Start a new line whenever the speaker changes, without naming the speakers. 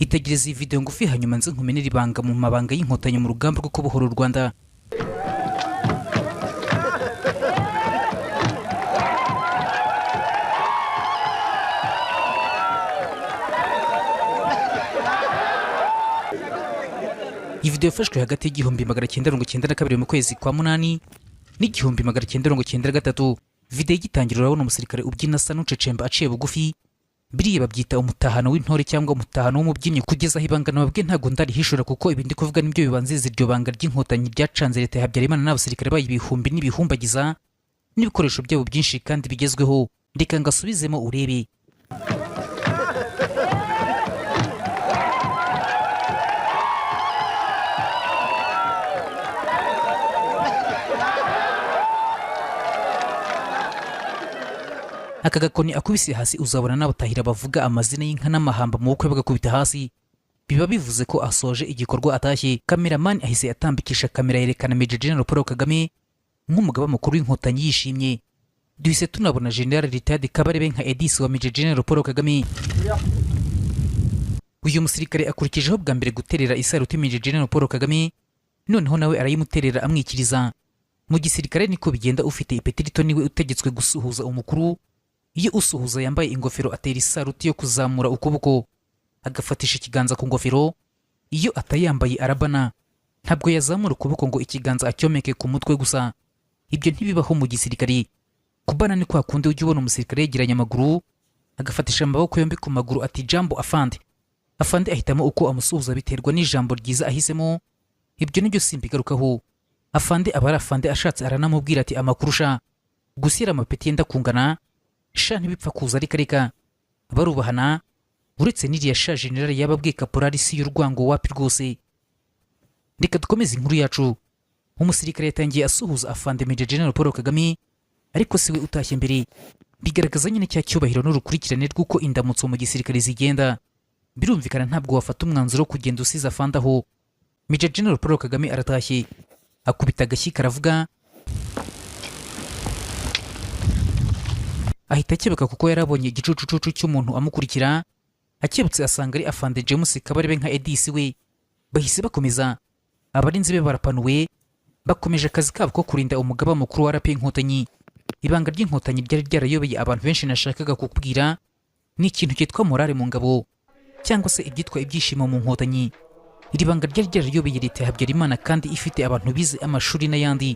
Itegereza iyi video ngufi hanyuma nze nkumenere ibanga mu mabanga y'inkotanyi mu rugamba rwo kubohora u Rwanda. Iyi video yafashwe hagati y'1992 mu kwezi kwa munani n'1993. Video igitangira urabona umusirikare ubyina asa n'ucecemba aciye bugufi. Biriya babyita umutahano w'intore cyangwa umutahano w'umubyinnyi. Kugeza aho ibanga nababwiye ntabwo ndarihishura, kuko ibi ndi kuvuga nibyo bibanziriza iryo banga ry'inkotanyi ryacanze leta ya Habyarimana n'abasirikare bayo ibihumbi n'ibihumbagiza n'ibikoresho byabo byinshi kandi bigezweho. Reka ngasubizemo urebe. Aka gakoni akubise hasi uzabona n'abatahira bavuga amazina y'inka n'amahamba mu bukwe bagakubita hasi, biba bivuze ko asoje igikorwa atashye. Kameramani ahise atambikisha kamera yerekana Major General Paul Kagame nk'umugaba mukuru w'inkotanyi yishimye. Duhise tunabona General Retired Kabarebe nka Edis wa Major General Paul Kagame. Uyu musirikare akurikijeho bwa mbere guterera isaruti Major General Paul Kagame, noneho nawe arayimuterera amwikiriza. Mu gisirikare niko bigenda, ufite ipeti rito niwe utegetswe gusuhuza umukuru. Iyo usuhuza yambaye ingofero atera isaruti yo kuzamura ukuboko agafatisha ikiganza ku ngofero. Iyo atayambaye arabana, ntabwo yazamura ukuboko ngo ikiganza acyomeke ku mutwe gusa. Ibyo ntibibaho mu gisirikare. Kubana ni kwa kundi ujya ubona umusirikare yegeranya amaguru agafatisha amaboko yombi ku maguru ati jambo afande. Afande ahitamo uko amusuhuza biterwa n'ijambo ryiza ahisemo. Ibyo nibyo simbigarukaho. Afande aba ari afande, ashatse aranamubwira ati amakuru sha. Gushyira amapeti yenda kungana sha ntibipfa kuza, reka reka barubahana. Uretse n'iriya sha general yababwiye kaporari si y'urwango wapi rwose. Reka dukomeze inkuru yacu. Umusirikare yatangiye asuhuza afande Major General Paul Kagame, ariko siwe utashye mbere. Bigaragaza nyine cya cyubahiro n'urukurikirane rw'uko indamutso mu gisirikare zigenda. Birumvikana ntabwo wafata umwanzuro wo kugenda usize afande aho. Major General Paul Kagame aratashye, akubita agashyi karavuga, ahita akebuka kuko yarabonye igicucucucu cy'umuntu amukurikira. Akebutse asanga ari afande James Kabarebe nka Edis we. Bahise bakomeza, abarinzi be barapanuwe, bakomeje akazi kabo ko kurinda umugaba mukuru wa RP Inkotanyi. Ibanga ry'inkotanyi ryari ryarayobeye abantu benshi nashakaga kukubwira ni ikintu cyitwa morale mu ngabo, cyangwa se ibyitwa ibyishimo mu nkotanyi. Iri banga ryari ryarayobeye leta ya Habyarimana kandi ifite abantu bize amashuri n'ayandi.